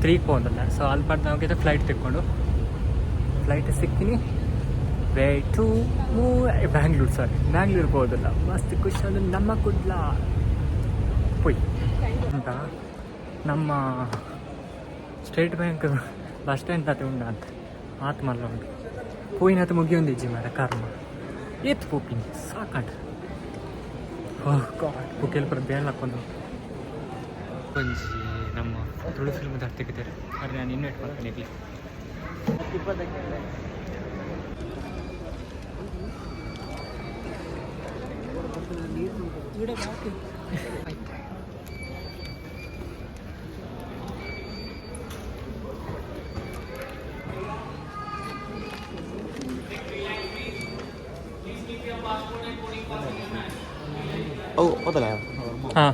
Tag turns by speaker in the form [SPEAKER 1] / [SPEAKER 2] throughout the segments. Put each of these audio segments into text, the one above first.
[SPEAKER 1] 3 ಪೋಂದಲ್ಲ. ಸೊ ಅಲ್ಪ ನಾವು ಫ್ಲೈಟ್ ತಿಕ್ಕೊಂಡು, ಫ್ಲೈಟ್ ಸಿಕ್ಕಿನಿ, ವೇ ಟು ಬ್ಯಾಂಗ್ಳೂರ್, ಸಾರಿ, ಬ್ಯಾಂಗ್ಳೂರ್ ಹೋದಲ್ಲ. ಮಸ್ತ್ ಖುಷಿ ಅಂದ್ರೆ ನಮ್ಮ ಕುಡ್ಲ ಪೊಯ್ ಅಂತ ನಮ್ಮ ಸ್ಟೇಟ್ ಬ್ಯಾಂಕ್ ಬಸ್ ಸ್ಟ್ಯಾಂಡ್ ತಾತೆ ಉಂಡ ಅಂತ ಆತ್ಮಲ್ಲ ಉಂಟು. ಪೋಯಿನತ ಮುಗಿಯೊಂದಿಜ್ಜಿ ಮಾರ ಕರ್ಮ. ಏತ್ ಪೋಪಿನಿ, ಸಾಕಾಂಡ್. ಓಹ್ ಗಾಡ್, ಬುಕ್ಕೆಲ್ ಪೂರ ಬೇಲ್ ಹಾಕೊಂಡು. ಒಂಜಿ ನಮ್ಮ ತುಳು ಫಿಲ್ಮ್ ತೆಗಿತಾರೆ. ಆದರೆ ನಾನು ಇನ್ವೈಟ್ ಮಾಡ್ತೇನೆ ಈಗಲೇ.
[SPEAKER 2] Oh, ಹೋದಲ್ಲ.
[SPEAKER 1] ಹಾಂ.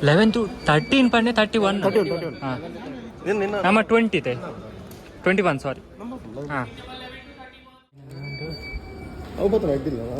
[SPEAKER 1] 11 ಟು 13 ಪನ್ನೆ, 31. ಹಾಂ, ನಮ್ಮ 20 ತೆ 21, ಸಾರಿ. ಹಾಂ.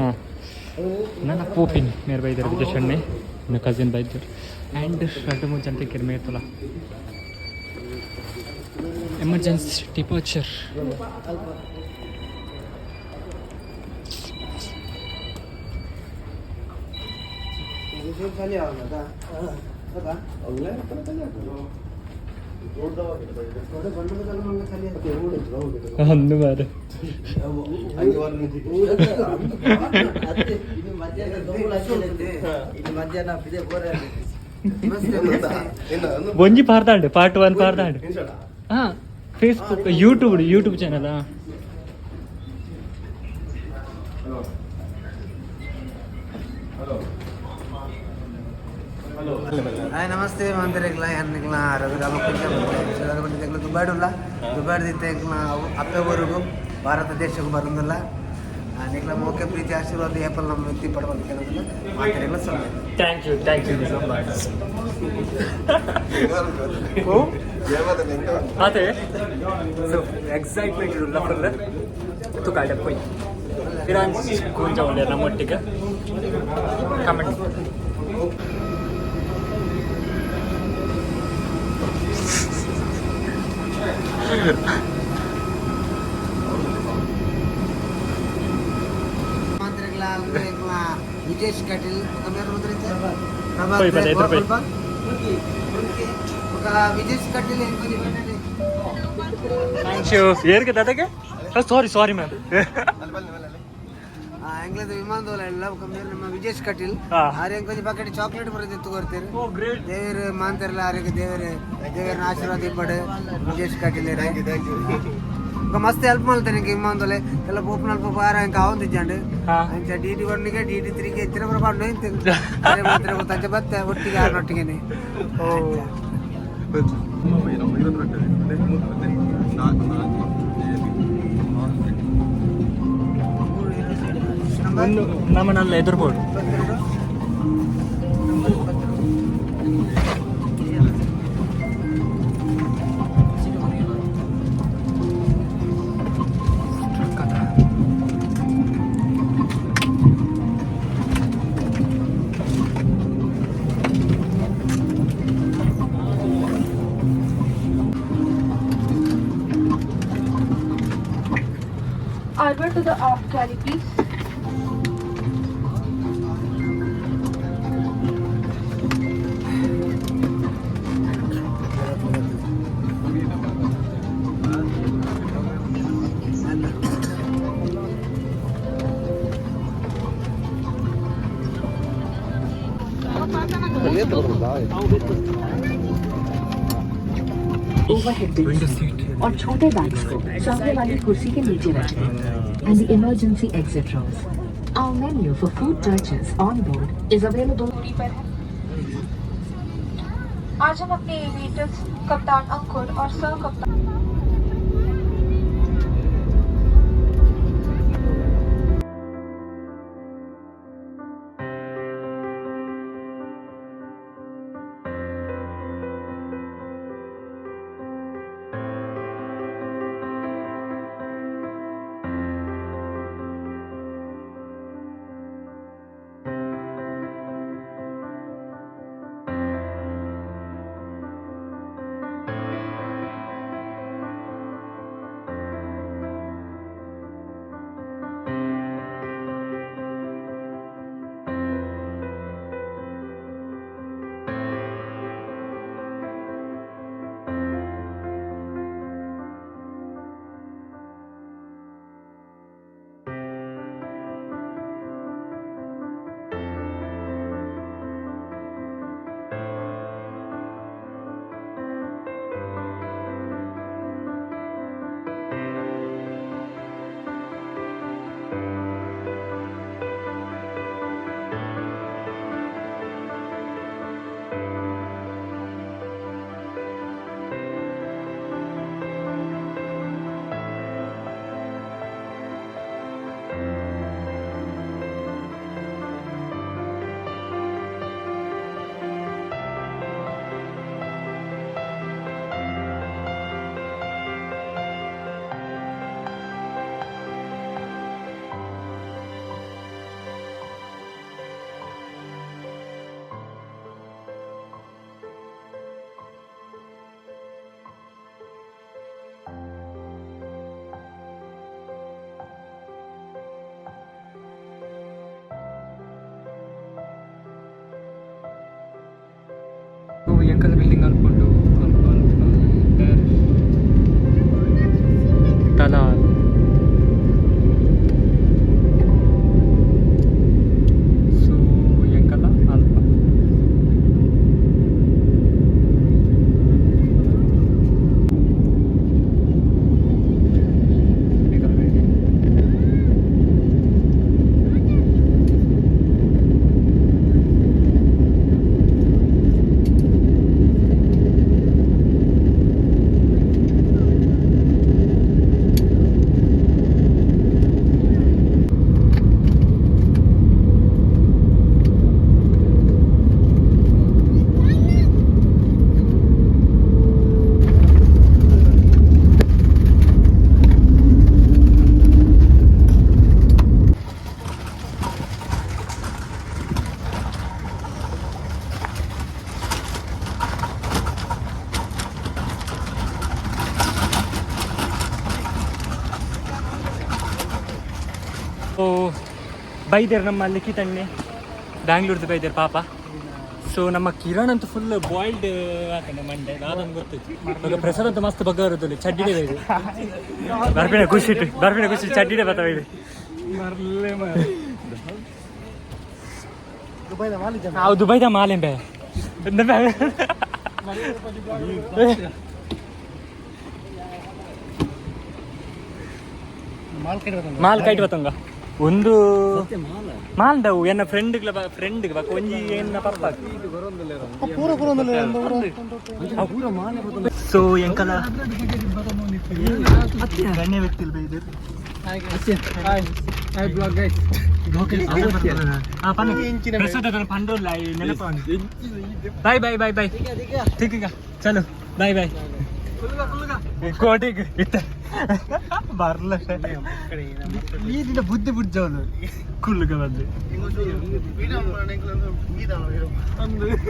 [SPEAKER 1] ಹಾಂ, ನನ್ನ ಪೋಪಿನ್ ಮೇರ್ ಬೈದರ್ ವಿಜಯ್, ನನ್ನ ಕಸಿನ್ ಬೈದರ್ ಆ್ಯಂಡ್ ಎರಡು ಮೂರು ಜನ ತಿಕ್ಕಿರ್ ಮೇರ್ತಲ್ಲ. Emergency departure. ಅಂದು ಬಾರೆ.
[SPEAKER 3] ಮಧ್ಯಾಹ್ನ.
[SPEAKER 1] ಒಂಜಿ ಪಾರ್ದಾಂಡ್, ಪಾರ್ಟ್ 1 ಪಾರ್ದಾಂಡ್. ಹಾಂ, Facebook, YouTube, YouTube channel.
[SPEAKER 3] Hi, ನಮಸ್ತೆ ಮಾಂತರೇಗ್ಲ. ಯಾನ್ನಿಗ್ಲ ರಘುರಾಮ ಕುಂಚ ದುಬಾಯ್ಡ್ ಉಲ್ಲ. ದುಬಾಯ್ಡ್ ದಿತ್ತ ಅಪ್ಪೆ ಊರಿಗೂ ಭಾರತ ದೇಶಕ್ಕೂ ಬರೋದಿಲ್ಲ. ನಿಕ್ಲ ಮೋಕೆ ಪ್ರೀತಿ ಆಶೀರ್ವಾದ ಏಪಲ್ ನಮ್ಮ ವ್ಯಕ್ತಿ ಪಡಬಂದು ಕೇಳೋದಿಲ್ಲ. ಮಾಂತರೇಗ್ಲ ಸೊನ್ನೆ.
[SPEAKER 1] Thank you, thank you so much. ಅದೇ, ಸೊ ಎಕ್ಸೈಟ್ಮೆಂಟ್ ಉಲ್ಲ ಫುಲ್. ತುಕಾಡೆ ಪೋಯ್ ಇರಾನ್ ಕೂಂಜ ಉಂಡೆ ನಮ್ಮೊಟ್ಟಿಗೆ ಕಮೆಂಟ್.
[SPEAKER 3] ಮಾಂತರೇಗ್ಲ ವಿಜೇಶ್ ಕಟೀಲ್.
[SPEAKER 1] ಪೋಯ್ ಪದ, ಎದುರು ಪೋಯ್.
[SPEAKER 3] ವಿಜೇಶ್ ಕಟೀಲ್.
[SPEAKER 1] Thank you. ಏರ್ಗೆ ದಾದಾಗೆ, ಸಾರಿ ಸಾರಿ ಮ್ಯಾಮ್.
[SPEAKER 3] ಎಂಗ್ಲದ ವಿಮಾನದವಲ್ಲ ಎಲ್ಲ ನಮ್ಮ ವಿಜೇಶ್ ಕಟೀಲ್. ಆರ್ಯಂಗ್ ಕೊಂಚ ಬಕೆಟ್ ಚಾಕ್ಲೇಟ್ ಬರೋದು ತಗೋರ್ತೀರಿ.
[SPEAKER 1] ಓ ಗ್ರೇಟ್.
[SPEAKER 3] ದೇವರು ಮಾಂತರ್ಲ ಆರ್ಯಗೆ ದೇವರು ದೇವರನ್ನ ಆಶೀರ್ವಾದ ಇಪ್ಪಡು ವಿಜೇಶ್ ಕಟೀಲ್. ಮಸ್ತ್ ಹೆಲ್ಪ್ ಮಾಡ್ತಾರೆ ಇಂಕ ವಿಮಾನದಲ್ಲೇ ಎಲ್ಲ. ಪೋಪನ ಅಲ್ಪ ಬಾರ ಇಂಕ ಆವೊಂದಿಜ್ಜಾಂಡ್. ಅಂಚ ಡಿಟಿ 1ಗೆ ಡಿಟಿ 3ಗೆ ಎತ್ತಿನ ಬರ ಪಾಡ್ನು ಇಂತ ಮಾತ್ರ ಗೊತ್ತ. ಅಂಚ ಬತ್ತೆ ಒಟ್ಟಿಗೆ ಆರ್ನೊಟ್ಟಿಗೆನೆ.
[SPEAKER 1] ಓ. ಒಂದು ನಮ್ಮನ್ನೆಲ್ಲ ಎದುರ್ಬೋದು.
[SPEAKER 4] Albert to the off carry, please.
[SPEAKER 5] Overhead
[SPEAKER 1] window
[SPEAKER 5] bins
[SPEAKER 1] seat.
[SPEAKER 5] और छोटे बैग्स को सामने वाली कुर्सी के नीचे रखें and the emergency exit rows. Our menu for food purchase on board is available.
[SPEAKER 4] दूरी पर है। आज हम अपने एविएटर्स कप्तान अंकुर और सह कप्तान
[SPEAKER 1] ಎಂಕಲ್ ಬಿಲ್ಡಿಂಗ್ ಅಲ್ಪುಂಡು ಅಲ್ಪ ಅಲ್ಪ ತಲಾಲ್. ಸೊ ಎಂಕಲ ಅಲ್ಪ. ಎಂಕಲ್ ಬಿಲ್ಡಿಂಗ್. ಓ, ಬೈದೇರ್ ನಮ್ಮ ಲಿಖಿತಣ್ಣೆ ಬ್ಯಾಂಗ್ಳೂರ್ದು ಬೈದೇರ್ ಪಾಪ. ಸೊ ನಮ್ಮ ಕಿರಣ್ ಅಂತೂ ಫುಲ್ ಬಾಯ್ಲ್ಡ್ ಹಾಕಂಡೆ ಮಂಡೆ ದಾದನ್ ಗೊತ್ತು. ಇವಾಗ ಪ್ರಸಾದ್ ಅಂತೂ ಮಸ್ತ್ ಬಗ್ಗ ಬರುದಿಲ್ಲ, ಚಡ್ಡಿಡೆ ಬೈದು ಬರ್ಪಿನ ಖುಷಿ ಇಟ್ಟು, ಬರ್ಪಿನ ಖುಷಿ ಚಡ್ಡಿಡೆ ಬರ್ತಾವೆ ಇದು. ನಾವು ದುಬೈದ ಮಾಲೆಂಬೆ. ಮಾಲ್ ಕೈಟ್ ಬತ್ತಂಗ ಒಂದು ಮಾಲ್ದವು ಎನ್ನ ಫ್ರೆಂಡ್ ಫ್ರೆಂಡ್ ಬಕ್ಕ ಒಂಜಿ ಎನ್ನ ಪಪ್ಪ. ಸೊ ಎಂಕಲ ಗಣ್ಯ ವ್ಯಕ್ತಿ ಬೈದರು. ಬಾಯ್ ಬಾಯ್ ಬಾಯ್ ಬಾಯ್, ठीक है, ಚಲೋ, ಬಾಯ್ ಬಾಯ್. ಕೋಟಿಗೆ ಇತ್ತ ಬರಲ್ಲ. ಈ ದಿನ ಬುದ್ಧಿ ಬುಡ್ಜವನು ಕುಲ್ಲುಗ ಬಂದು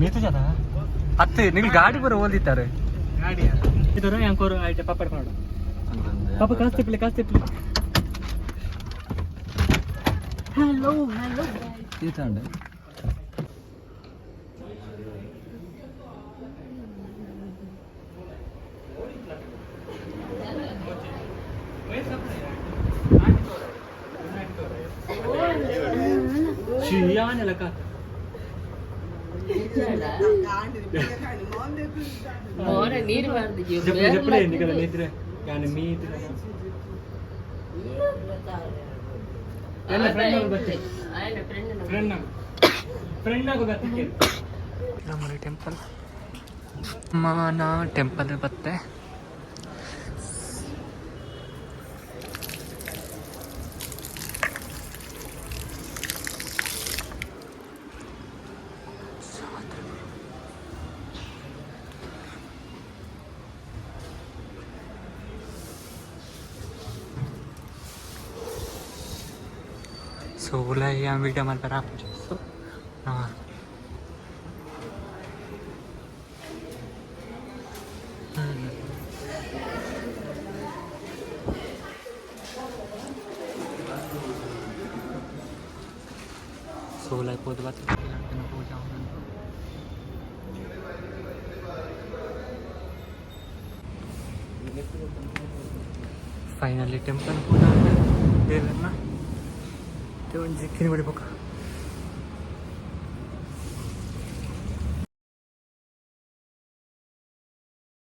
[SPEAKER 1] ಮೀತು ಜನ ಅತ್ತೆ ನಿಂಗೆ ಗಾಡಿ ಬರೋ ಓದಿತ್ತಾರೆ ಇದರ ಯಾಂಕೋರು ಆಯ್ತು. ಪಾಪ ಮಾಡು ಪಾಪ, ಕಾಸ್ತಿ ತಿಪ್ಪಲಿ, ಕಾಸ್ತಿ ತಿಪ್ಪಲಿ.
[SPEAKER 5] Hello, hello.
[SPEAKER 1] ಶಿಯಾನೆಲ್ಲ ಕಾತ.
[SPEAKER 5] ನೀರು ಬಾರ್ದು.
[SPEAKER 1] ಜಪ್ಪಲೆ ನಿಗಲ ನಿದ್ರೆ ಯಾನು ಮೀದ್ರೆ ಎಲ್ಲ ಫ್ರೆಂಡ್ ಆಗಿ ಬರ್ತೀವಿ, ಫ್ರೆಂಡ್ ಆಗು, ಫ್ರೆಂಡ್ ಆಗು ಬರ್ತಿಕ್ಕೆ. ನಮ್ಮನೆ ಟೆಂಪಲ್ ಮಾನ ಟೆಂಪಲ್ ಬತ್ತೆ. ಸೊ ಉಲಾಯಿ ವಿಡಿಯೋ ಮಲ್ಪರ. ಸೊ ಹಾಂ, ಸೊ ಉಲಾಯಿ ಪೋದು ಬತ್ತೆ ಪೂಜೆ. ಫೈನಲಿ ಟೆಂಪಲ್ ಪೂಜೆ ದೇವರನ್ನ. ಒಂಜಿ ಕಿರಿಮಡಿ ಬೊಕ್ಕ.